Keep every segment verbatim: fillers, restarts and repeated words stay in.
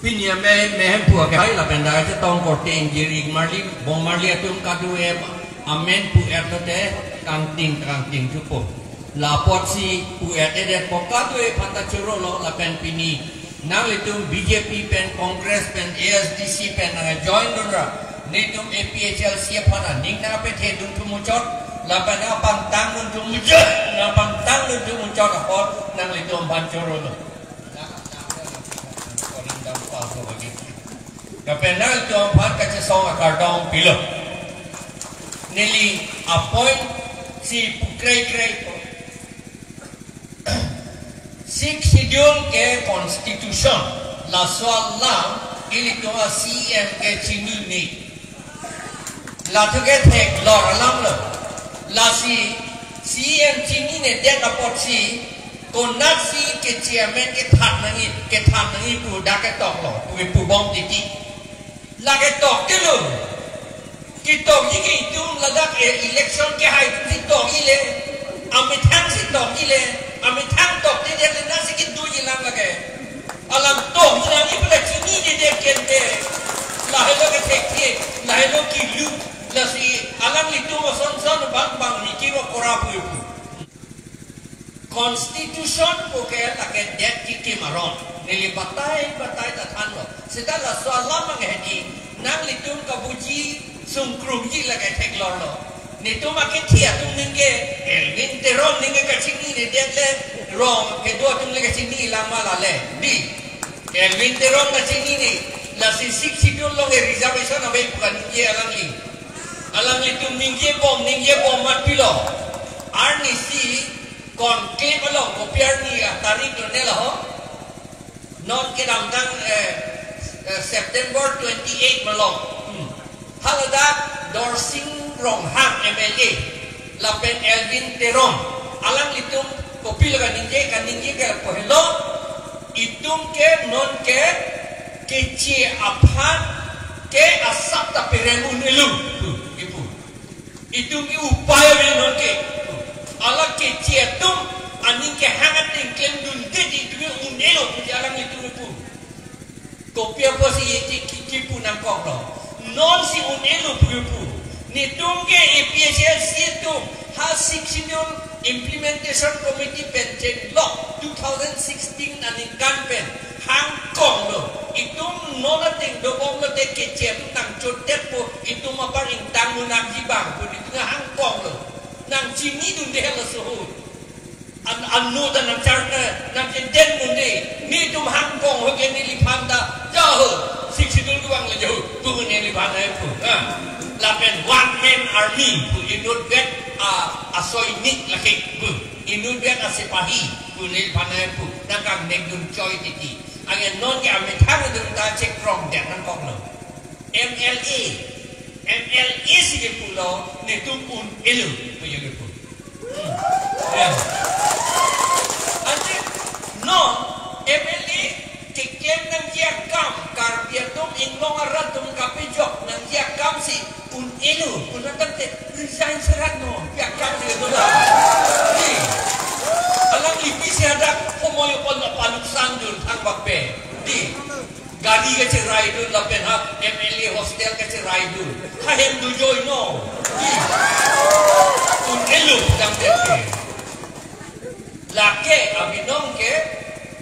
Pini amei mehem pu akhai lapen dak chetong korte ingjiri marli, bong marli atum kadu em amen pu er lote kangting kangting chupo. La apotsi pu er edet po kadu aphan ta choro lo lapen pini nanglitum B J P pen Congress pen A S D C pen nang join dunra. Netum A P H L C aphan aning nangpethe dun thumuchot lapen nangpangtang dun thumuchot, nangpangtang dun thumuchot apot nanglitum aphan choro lo. Kapenang itu aphan kachesong akardom pilo. Neli apoint si pu krekre. Sixth Schedule ke constitution, laso alam ilitum a-C E M ke chinine. Lathu ke theklor alam lo. Lasi C E M chinine det apotsi konatsi ke chairman kethan nangji, kethan nangji pu dak ketok lo, pu pubom titi. Lake tok ke lo. Ketokji ke itum ladak, eh, election kehai atum si tokji le. Amethang si tokji le. Amethang tokte det le nasi kedoji lang lake. Alam tokji nangji pu la chinine det kente. Lahelo kethekthe, lahelo kilu, lasi alanglitum ason son bang bang mikir wa kora pu pu. Constitution pu ke lake det kekim aron. Neli batai batai ta thanlo. Seta laso alam mang hedi nanglitum kabuji sungkrumji lake theklor lo. Netum akethi atum ningke, Elwin Teron ningke kachinine det le, rong kedo atum le kachini lang ma la le. Di. Elwin Teron kachinine, lasi Sixth Schedule along ke reservation ave pu kaningje alangli. Alanglitum ningje bom, ningje bom mat pilo. Arnisi conclave along kopi arni atarik lo ne la ho. Non kedamtang, eh, eh, September twenty-eight malom. Hmm. Haladak Dorsing Ronghang M L A lapen Elwin Teron alanglitum kopilo kaningje, kaningje ke pu helo, itum ke non ke keche aphan ke asap ta perem un-elo pu kipu. Itum ke upaya ave non ke. Ala keche atum aning kehang ateng klemdunde di itum ke un-elo puji alanglitum kipu. Kopi apotsi ye ki, ki, kipu nangkok lo. Non si un-elo pu kipu. Netum ke A P H L C atum ha Sixth Schedule Implementation Committee pen chenglok two thousand sixteen aningkan pen hangkong lo. Itum non ateng dobom lote keche atum nangchotet po itum apar ingtang munak jibang po itum hangkong lo. Nangchinidunde laso ahut. An, anno ta nangchar na, nangchedendunde. Netum hangkong ho ke neliphan ta. Jaho, Sixth Schedule kevang le jaho. Pu neliphan ai pu. Ha. Lapen one man army pu inutvet a, asoinik lake pu. Inutvet asepahi pu neliphan ai pu. Nangkangnek dun choi titi. Anke non ke amethang dun ta chekrong det nangkok lo. M L A, M L A si kepulo, netum un-elo, pu yo kepu. Hmm. Ya. Ante, non, M L A keklem nangji akam, Karbi atum Anglong arat atum kapejok nangji akam si un-elo, pu nangtangte resign serat non, ya akam si kedo la. Di. Alangli pisi hadak homoi apon apaluk sangdun thangbak pe. Di. Gari kacheraidun lapen ha M L A hostel kacheraidun. Ha hem dojoi no. Di. Un-elo dam det ke. Lake abinong ke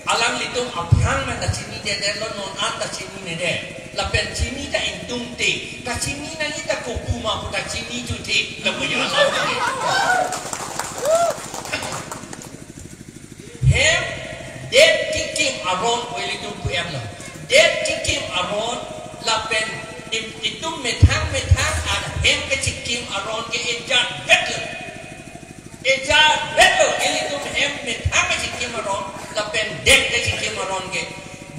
alanglitum aphrang nang kachinidedet lo, non an ta chininedet. Lapen chini ta ingtungte. Kachini nangji ta kopu ma pu ta chini chuthe. Lapu yo alam ke. Hem det kekim aron pu ilitum pu-en lo. Det kekim aron lapen im-, itum methang methang an hem kechikim aron ke ejatvet lo. Ejatvet lo ilitum hem methang kechikim aron lapen det kechikim aron ke.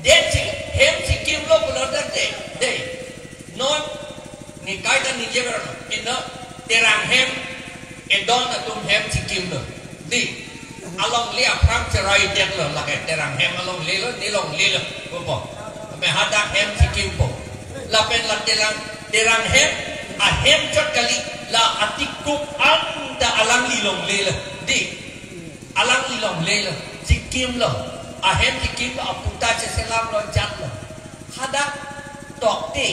Det chi-, hem chikim lo pulo det de. De. Non, ne kaita ningje ber, ino Terang hem, edon atum hem chikim lo. Di, alongle aphrang cherai det lo, lake Terang hem alongle lo, ne longle lo, pupo. Kami hadak hem chikim po. Lapen la Terang, Terang hem, ahem chot kali, la atikuk anta alangli longle lo. Di, alangli longle lo, chikim lo. Ahem chikim lo, aputa cheselam lo, jat lo. Tokte.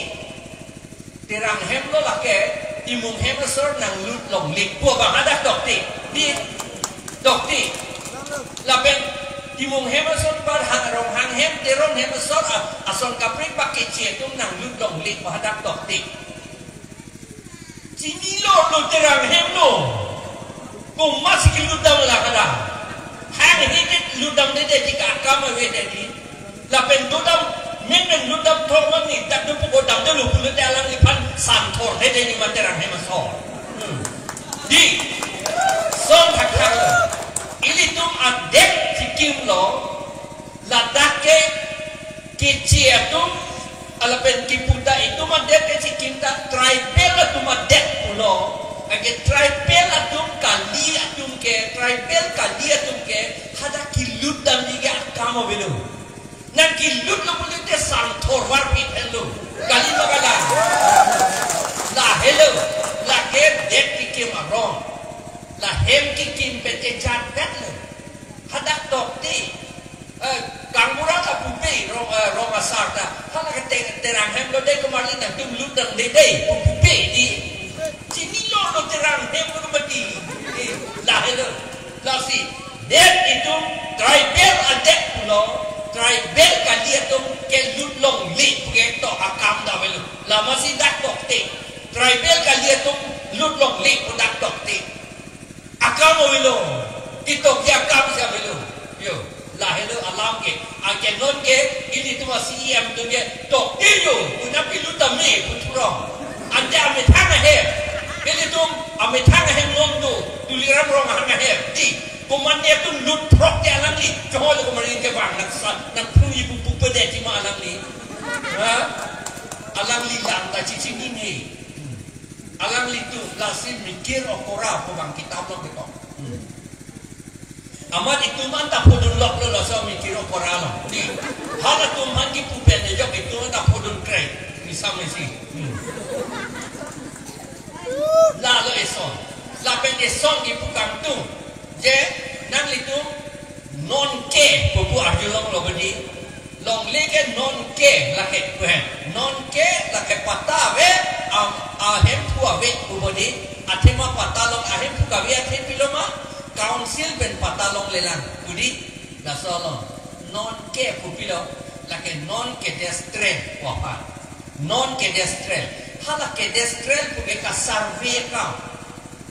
Terang hem lo lake, Timung hem asor nanglut longle pu abang hadak tokte. Di, tokte. Lapen Timung hem asor bar hang Ronghang hem, Teron hem asor a-, ason kaprek bak Keche atum nanglut longle pu hadak tokte. Chinilo lo Terang hem lo. Komatsi kelut dam la kada. Hang hini lut damde dei, jika akam ave dei di. Lapen dodam, menmen lut dam thor mani, dak do puko damde lo pulote alangliphan santhor dei dei ni ma Terang hem asor. Hmm. Di. Son thakthak lo. Ilitum adet chikim lo. Ladak ke Keche atum, lapen kipu ta itum adet ke chikim ta tribal atum adet pulo. Anke tribal atum kali atum ke, tribal kali atum ke, hadak kelut damji ke akam avelo. Nangkelut lo pulote santhor varpik henlo. Kali ma kali. Lahelo, lake det kekim arong. La hem kekim pen kejat vet lo. Hadak tokte. Eh, kangbura ta pupe, rong, eh, rong asar ta. Hala ke Te-, Terang hem lo dei, komarli nangtum lut damde dei, pu pupe di. Chinilo lo Terang hem lo mati. Eh, lahelo. Lasi, det itum tribal adet pulo, tribal kali atum kelut longle pu ke to akam ta avelo. Lamatsi dak tokte. Tribal kali atum lut longle pu dak tokte. Akam avelo. Kitokji akam si avelo. Yo, lahelo alam ke. Anke non ke, ilitum a-C E M atum ke tokte yo, pu nangpilut tame pu thurong. Ante amethang ahem. Ilitum amethang ahem non do. Tuliram Ronghang ahem. Di, komatne atum lut throk ke alangli. Chonghoi lo komarli kevang nang sa, nang phrung ibu pupe dei ji ma alangli. Ha? Alangli lang ta chichinine. Hmm. Alanglitum lasi Mikir Okora pu abang kitap along ketok. Hmm. Amat itum anta phodun lok lo laso Mikir Okora lo. Di, halatum aphan kipu pen ajok itum anta phodun krek. Misam isi. Hmm. Lalo eson. Lapen eson kipu kangtung. Je, nanglitum non ke pu pu arjulong lo bodi. Longle ke non ke lake pu he. Non ke lake patta ave, am, ahemphu ave pu bodi. Athema patta long ahemphu kave athe pilo ma, council pen patta longlelang. Pu di, laso lo. Non ke pu pilo, lake non cadastral pu aphan. Non cadastral. Hala cadastral pu ke ka-survey ka.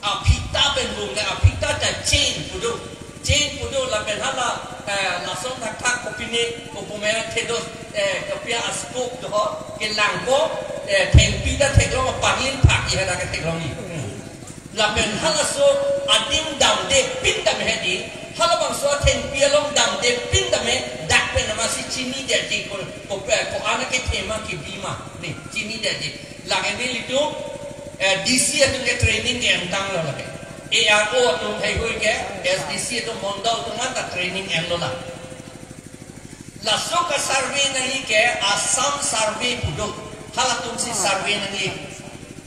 Aphita pen bung le aphita ta chain pu do. Chain pu do lapen hala, eh, lason thakthak kopine, kopume thedos, eh, kapia a-scope do ho, kelang ko, eh, thengpi ta theklong, parlin phak iha ta ketheklong i. Hmm. Lapen halaso adim damde pindam he di, halabangso athengpi along damde pindam he, dak pen amatsi chinidetji ko, ko, eh, ko-an akethema kebi ma, ne, chinidetji. Lake nelitum, eh, D C atum ke training ke-en tanglo lake. A R O atum heihui ke, S D C atum mondol atum anta training enlo la. Laso ka-survey nangji ke Assam Survey pu do. Halatumsi survey nangji.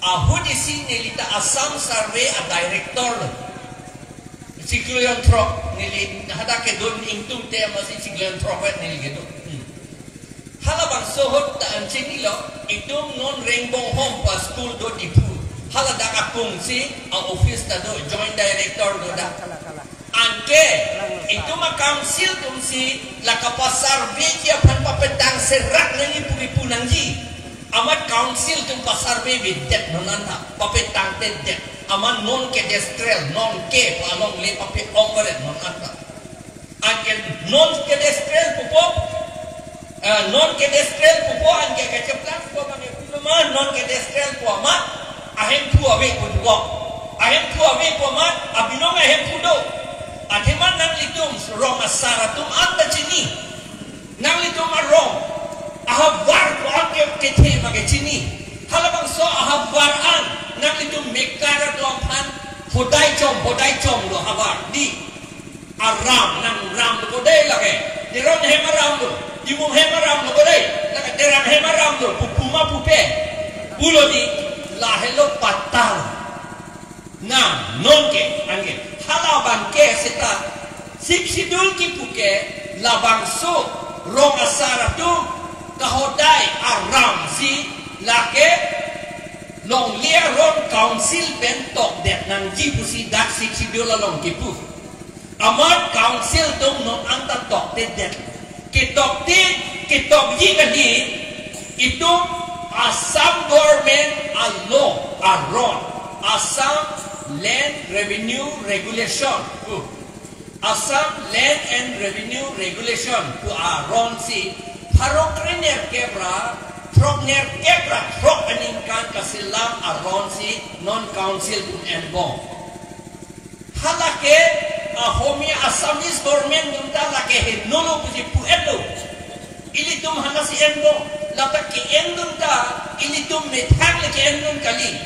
Ahut isi neli ta Assam Survey a-director lo. Chiklo jon throk neli hadak kedun ingtung te amatsi chiklo jon throk vet neli kedun. Hmm. Halabangso ahut ta an chinilo, itum non Rengbonghom pu a-school do Diphu. Haladak akung si a-office ta do, joint director do dak. Anke, itum a-council atumsi, la kapa-surveyji aphan papetang serak nangji pu kipu nangji. Amat council atum pa-survey vedet non anta, papetangtedet. Amat non cadastral, non ke pu alongle pape-ong varet non anta. Anke non cadastral pupo, eh, non cadastral pupo anke kacheplang pupo abang ke pulo ma, non cadastral pu amat ahemphu ave pu pupo. Ahemphu ave pu amat abinong ahemphu do. Athema nanglitum rong asar atum anta chini. Nanglitum arong ahavar ko-an ke kethe ma ke chini. Halabangso ahavar an nanglitum mekar atum aphan hodai chom, hodai chom lo havar. Di. Aram nang ram lo ko dei lake. Teron hem aram lo, Timung hem aram lo ko dei. Lake Terang hem aram lo, pu puma pupe. Pulo di, lahelo patta. Na, non ke, anke. Halabang ke seta, Sixth Schedule kipu ke, labangso, rong asar atum, kahodai, Ram si lake longle aron council pen tokdet nangji pusi dak Sixth Schedule along kipu. Amat council atum non anta toktedet. Ketokte, ketokji kali itum Assam government a-law aron, Assam Land Revenue Regulation. Uh. Assam Land and Revenue Regulation pu aron si pharo krenerkep ra throknerkep ra throk aningkan kaselam aron si non council atum enbom. Halake Ahomia Assamese government atum ta lake henolo pusi pu-etlo. Ilitum halasi enbom, lata ke-endun ta ilitum methang le ke-endun kali.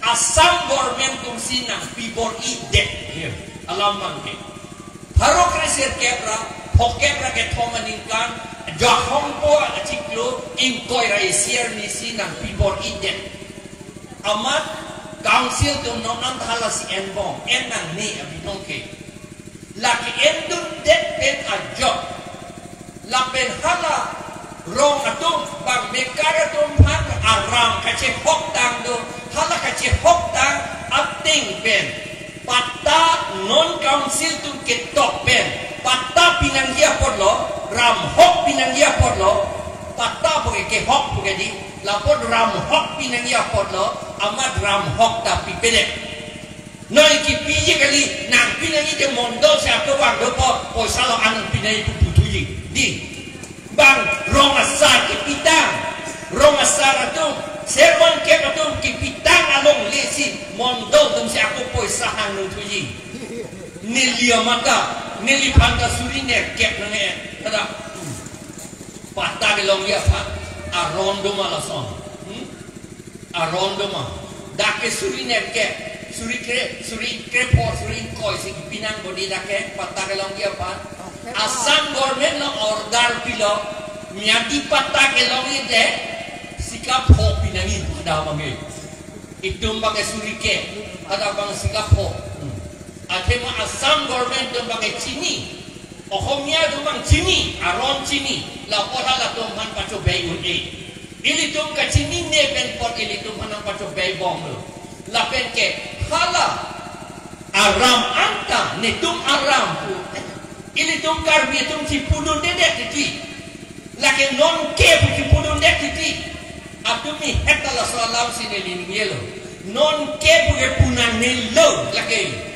Assam government atum si nangpi bor-idet. Alam mangke. Pharo krenerkep ra phokep ra kethom aningkan, Jahongpo achiklo ingkoi ra isi arni si nangpi bor-idet. Amat council atum non anta halasi enbom, en nangne abinong ke. Lake endundet pen ajok. Lapen hala rong atum bang mekar atum aphan aram kachehoktang do, hala kachehoktang ateng pen patta non council atum ketok pen patta pinangji apotlo, ramhok pinangji apotlo, patta puke kehok puke di, lapot ramhok pinangji apotlo, amat ramhok ta pipedet. Noi kipiji kali, nangpi nangji te mondol si ako bang dopo, poisa lo anang pinai pu puthuji. Di. Bang rong asar kipitang, rong asar atum, servan kep atum kipitang alongle si mondol atum si ako poisa hang nangthuji. Neli amat ta, neliphan ta suri nerkep nangne. Kada. Patta kelongji aphan aron do ma lason. Hmm? Aron do ma. Dak ke suri nerkep, suri kre, suri krepho, suri ingkoi si pinang bodi dak ke patta kelongji aphan. Assam government lo order pilo, miyadi patta kelongji te sikapho pinangji pu da mangge. Itum bang ke suri ke, ada bang sikapho. Hmm. Athema Assam government atum bang ke chini. Ohomia atum bang chini, aron chini, lapot halatum aphan pachobei un-e. Ilitum kachinine pen apot ilitum aphan nangpachobei bomlo. Lapen ke hala aram anta, netum aram pu. Ilitum Karbi atum chipudundedet titi. Lake non ke pu chipudundet titi. Atumi heta laso alam si neli ningjelo. Non ke pu ke punangnelo lake.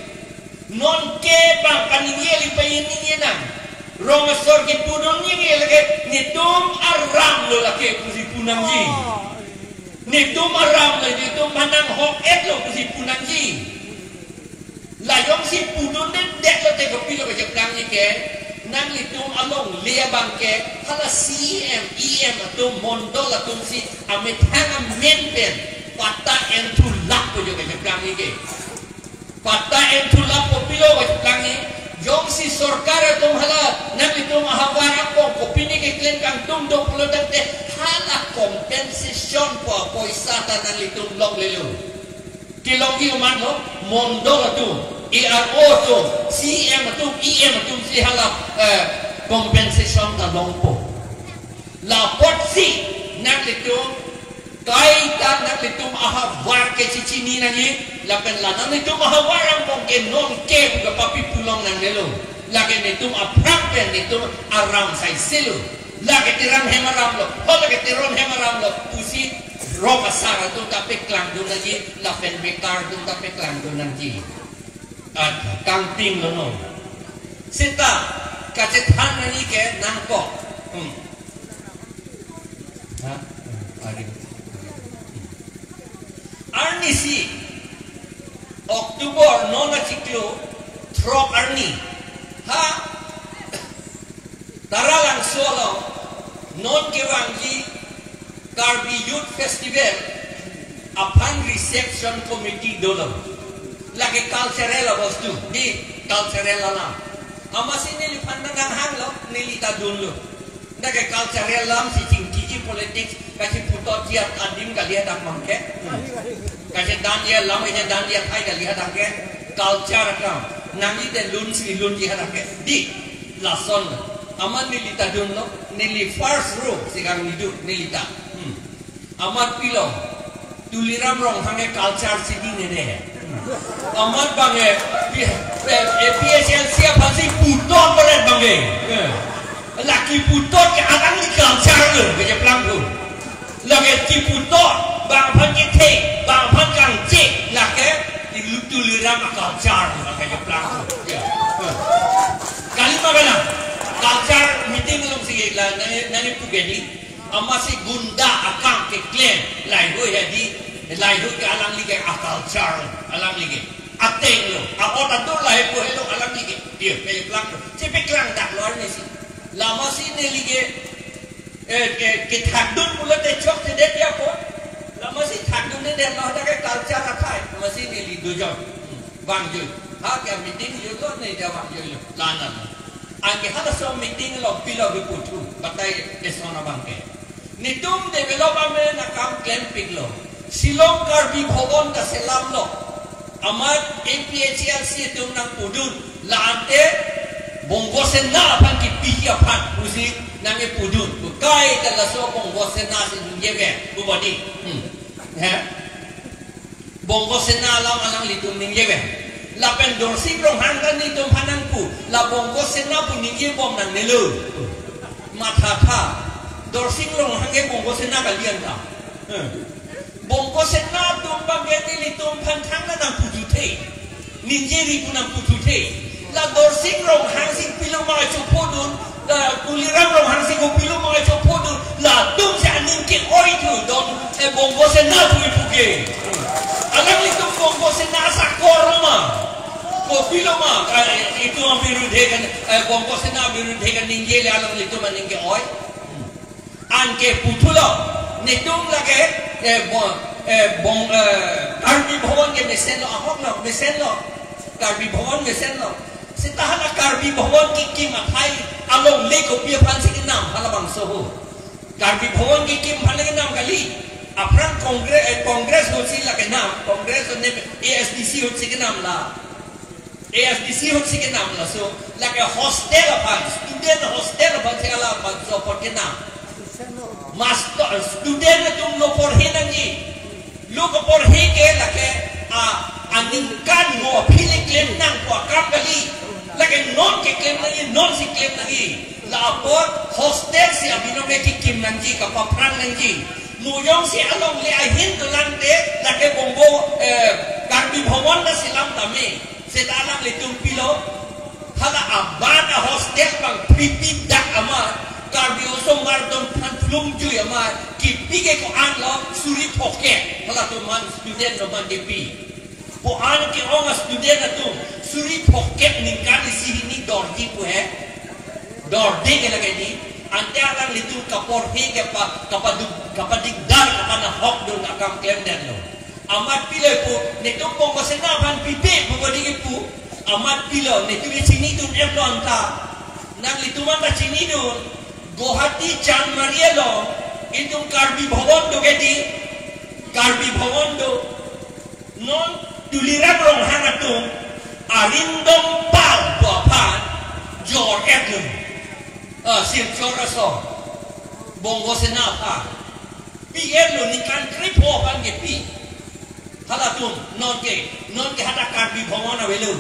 Non ke bang paningje li payin ningje nang. Rong asor kipudun ningje lake, netum aram lo lake pusi punangji. Netum aram lo, netum aphan nanghok-etlo pusi punangji. La jongsi pudundedet lote kopilo kacheplangji ke, nanglitum alongle abang ke, hala C E M, E M atum, mondol atum si amethang amen pen patta enthulap pu jo kacheplangji ke. Patta enthulap kopilo kacheplangji, jongsi sorkar atum hala nanglitum ahavar angbong kopine keklem kangtung do pulo tangte, hala compensation pu apoisa ta nanglitum longlelo. Kelongji komatlo, mondol atum, A R O atum, C E M atum, E M atum si hala, eh, compensation ta longpo. Lapotsi nanglitum kaita nanglitum ahavar ke chechini nangji, lapen la nanglitum ahavar angbong ke non ke pu kapapi pulong nangnelo. Lake netum aphrang pen netum aram saiselo. Lake Terang hem aram lo, ho lake Teron hem aram lo pusi rong asar atum ta peklangdun nangji, lapen mekar atum ta peklangdun nangji. At kangting lo non. Seta kachethan nangji ke nangkok. Hmm. Ha? Ari. Arnisi October non achiklo throk arni. Ha? Taralangso along non kevangji Karbi Youth Festival aphan reception committee dolo. Lake cultural abostu, di cultural alam. Amatsi neliphan ta nanghanglo, neli ta dunlo. Dak ke cultural alam si chingkiji politics, kacheputot jiat adim kali hadak mangke. Hmm. Kachedan jiat alam, kachedan jiat athai kali hadak ke. Culture akam. Nangli te lunsi lunji hadak ke. Di, lason. Amat neli ta dunlo, neli first row si kangni dun, neli ta. Hmm. Amat pilo, Tuliram Ronghang ke culture chinine de. Amat bang ke, P-, eh, A P H L C aphansi putot baret bang ke. Eh. Lake putot ke alangli culture lo, kejaplang tu. Lake kiputot, bang aphan kethe, bang aphan kangche, lake Tuliram a-culture lo, kejaplang tu. Ya. Eh. Kali ma kalang, culture meeting alongsi la, nangli, nangli pu ke di. Amatsi gunda akam keklem, laheihui hedi, laheihui ke alangli ke a-culture, alangli ke ateng lo, a-ot adur lahei pu helo alangli ke, dia peklang lo, si peklang dak lo arnisi. Lamatsi neli ke, eh, ke, kethakdun pulote chokchedet ya po, lamatsi thakdundedet lo, dak ke culture athai, lamatsi neli dojok. Hmm. Vangjui. Ha ke meeting jutlo ne dia vangjui lo. Lana lo. Anke halaso meeting along pilo keputhu. Batai eson abang ke. Netum development akam klempiklo. Shillong Karbi Bhawan ta selamlo. Amat A P H L C atum nangpudun. La ante Bongo Sena aphan kipi aphan pusi nangkepudun. Kaita laso Bongo Sena si ningje ke. Bubadi. Hmm. He? Bongo Sena alam alanglitum ningje pen. Lapen Dorsing Ronghang ta netum aphan nangpu, la Bongo Sena pu ningje bom nangnelo. Mathatha. Dorsing Ronghang ke Bongo Sena kali anta. Eh. Bongo Sena atum bang ke nelitum aphan thangta nangpujuthe. Ningje ri pu nangpujuthe. La Dorsing Ronghang si pilo ma chophodun, la Tuliram Ronghang si kopilo ma chophodun, latum si aning ke-oi thu don, eh, Bongo Sena pu ipu ke. Alanglitum Bongo Sena asakor ma. Kopilo ma, eh, itum abirudhe kan, eh, Bongo Sena abirudhe kaningje le alanglitum aning ke-oi. Anke puthulo, netum lake, eh, bo-, eh, bong, eh, Karbi Bhawan ke mesenlo, ahok lo, mesenlo. Karbi Bhawan mesenlo. Seta hala Karbi Bhawan kekim athai alongle kopi aphansi kenam, halabangso ho. Karbi Bhawan kekim aphan le kenam kali. Aphrang Congress, eh, Congress ahutsi la kenam, Congress ahut ne A S D C ahutsi kenam la. A S D C ahutsi kenam laso, lake hostel aphan, student hostel aphansi hala aphan support kenam. Master, student atum lo porhe nangji. Lo kaporhe ke lake, a, aningkan mo aphi le klem nangpo akam kali. Lake non keklem nangji, non si klem nangji. La apor hostel si abinong ke kekim nangji, kapaphrang nangji. Mo jongsi alongle ahin dolang te, lake Bongo, eh, Karbi Bhawan ta selam tame. Seta alanglitum pilo, hala aban a-hostel bang pipi dak amat, Karbi osomar atum aphan phlum jui amat, kipi ke ko-an lo, suri phokep, halatum aphan student atum aphan kipi. Ko-an ke-ong a-student atum, suri phokep ningkan isi hini dorji pu he, dorde ke lake di, ante alanglitum kaporhe kepa-, kapaduk-, kapadikdar, kapanahokdun akam klemdetlo. Amat pilo pu, netum Bongo Sena aphan pipe pu kodi kipu, amat pilo, netum chinidun-etlo anta. Nanglitum anta chinidun, Guwahati Chandmari along, itum Karbi Bhawan do ke di, Karbi Bhawan do. Non Tuliram Ronghang atum, Arindam Pal pu aphan, jor-etlo. Ah, Silchar aso, Bongo Sena aphan. Pi-etlo ningkan krepho aphan kepi. Halatum, non ke, non ke hadak Karbi Bhawan avelo.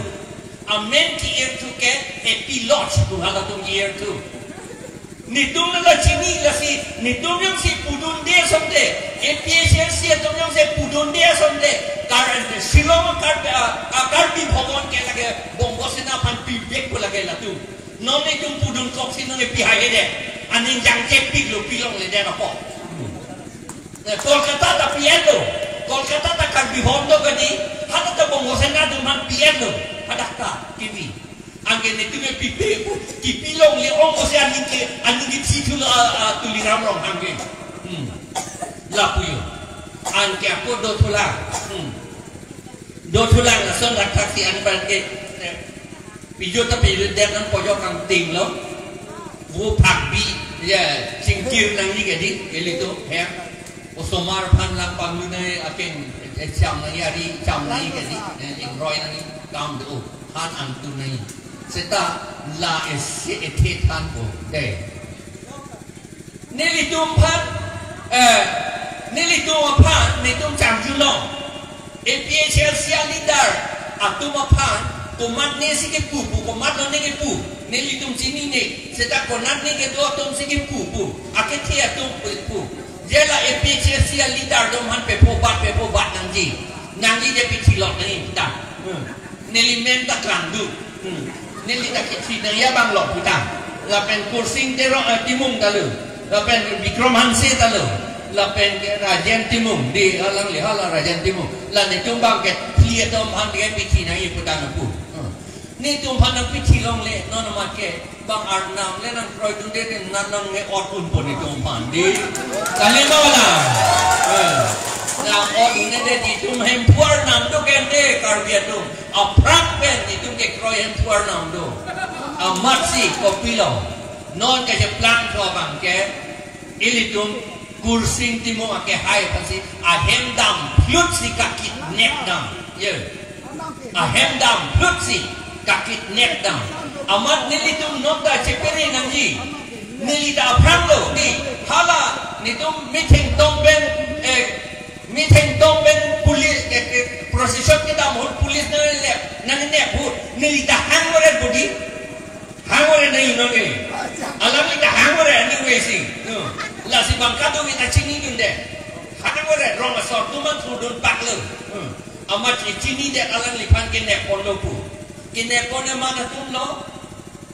Amen ke-irthu ke Happy Lodge pu halatum ke-irthu. Netum la chini lasi, netum jongsi pudunde asonte, A P H L C atum jongsi pudunde asonte, Kar-, Shillong Kar-, a, a Karbi Bhawan ke lake Bongo Sena aphan pivek pu lake latum. Non netum pudunkoksi non pi haihedet. Aning jangchepiklo, pilongledet apot. Eh, Kolkata ta pi-etlo. Kolkata ta Karbi Bhawan do kadi. Hala ta Bongo Sena atum aphan pi-etlo. Hadak ta kipi. Anke netum pipe pu. Kipilongle ong kosi aning ke, aning ke chithulo a, a, Tuliram Ronghang ke. Hmm. Lapu jo. Anke ako dothulang. Hmm. Dothulang lason rakthak si anpan ke, eh, pijot ta pijotdet nangpojok kangtinglo. Vo phakbi, ya, chingkir nangji ke di, ke litum, ya. Osomar aphan lang panglu nai aken, eh, cham nangji ari, cham nangji ke di, eh, ingroi nangji, kam do, han angtun nangji. Seta la ese ethe thanpo, de. Nelitum aphan, eh, neli Aphan netum charjulong. A P H L C a leader atum aphan komatne si kepu pu, komatlo ne kepu, nelitum chinine. Seta konat ne kedo atum si kepu pu, akethe atum pu. Jela A P H L C a leader atum aphan pephobat, pephobat nangji. Nangji je pithilok nangji ta. Hmm. Neli men ta klangdun. Hmm. Neli ta kithi nangji abang lo pu ta. Lapen Kursing Tero, eh, Timung ta lo. Lapen Bikram Hanse ta lo. Lapen ke Rajen Timung. Dei alangli hala Rajen Timung. La netum abang ke phli atum aphan ke pithi nangji pu ta nangpu. Hmm. Netum aphan nangpithi longle, non amat ke bang arnam le nangkroidunde, nang nang nge-ot unpo netum aphan dei. Kali ma la. Eh. Nang-ot un'e dei, netum Hemphu arnam do kende Karbi atum. Aphrang pen netum kekroi Hemphu arnam do. Amatsi kopilo. Non kacheplang tho abang ke, ilitum Kursing Timung akehai aphansi ahem dam phlut si kakidnap dam. Ye. Ahem dam phlut si kakidnap dam. Amat nelitum non ta chepere nangji. Neli ta aphrang lo dei. Hala netum mitheng tong pen, eh, mitheng tong pen police, eh, eh, procession kedam ahut police nangnep, nangnep ahut neli ta hang ore bodi. Hang ore nai non ke. Alangli ta hang ore ani wesi. No. Lasi bang kadokave ta chinidunde. Hang ore rong asor atum an thurdun paklo. Hmm. Amat chi- chinidet alangliphan kenep ponlo pu. Kenep pon amat atum lo.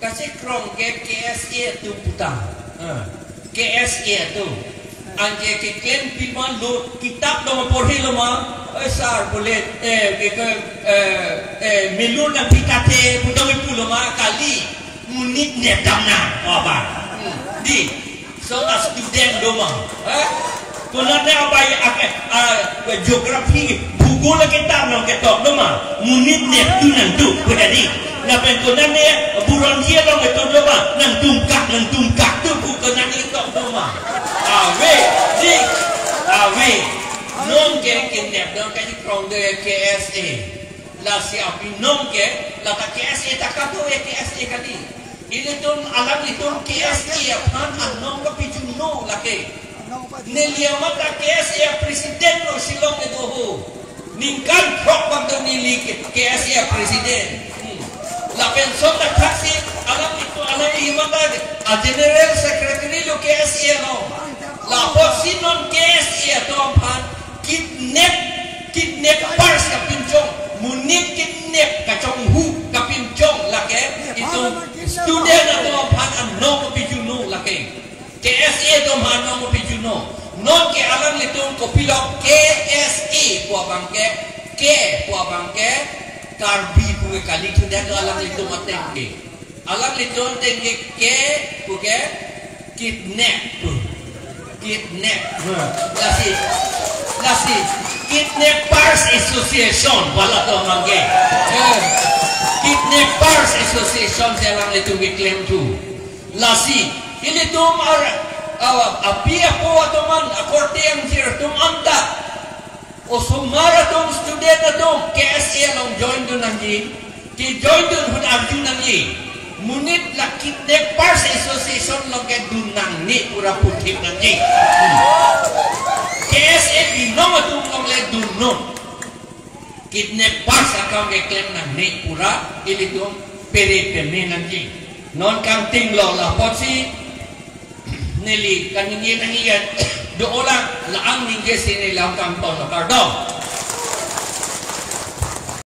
Kachekrong ke K S A atum pu ta. Hmm. K S A atum. Anke keklem pima lo, kitap dong porhi lo ma. Eh, sir, bole, eh, ke, ke, eh, eh, melur nangpi kathe, pu dong pu lo ma, kali, monit nepdam nang, oh, ba. Hmm, dei, so a student do ma. Eh? Konat ne abai, ake, ah, geography, bhugol akitap nangketok do ma, monit nepdun nangtum, pu ta dei. Lapen konat ne buronji along ketok do ma, nangtum kak, nangtum kak tu pu konat ne ketok do ma. Ave, dei, ave. Non ke kinep, non ke krong de K S A. Lasi api non ke, lata K S A ta kado e K S A kali. Ilitum alanglitum K S A aphan anong kapijunlo lake. Neli amat ta K S A president lo Shillong kedo ho. Ningkan throk bang ta neli ke, K S A president. Hmm. Lapen son ta thaksi alanglitum, alangli amat ta a general secretary lo K S A lo. Lapotsi non K S A atum aphan kidnap, kidnappers kapinchong, monit kidnap kachonghu kapinchong lake, itum student atum aphan anong kapijunlo lake. K S A atum aphan anong kapijunlo. Non ke alanglitum kopilo K S A pu abang ke, K pu abang ke, Karbi pu ke kali, thu det alanglitum ateng ke. Alanglitum ateng ke K pu ke kidnap pu. Kidnap. Hmm. Lasi, lasi Kidnappers Association pu latum abang ke. Eh. Kidnappers Association si alanglitum keklem thu. Lasi ilitum ar, awa, api apo atum an, akorte angjir atum an ta, osomar atum, student atum, K S A along join dun nangji. Kejoin dun ahut arju nangji. Monit la Kidnappers Association along ke dun nangne pu ra puthip nangji. Hmm. K S A binong atum along le dunnon. Kidnappers akam keklem nangne pu ra ilitum pere peme nangji. Non kangting lo, lapotsi neli kaningje nangji ke do-olang, la-an ningje si neli la-an kangton lo, kardom.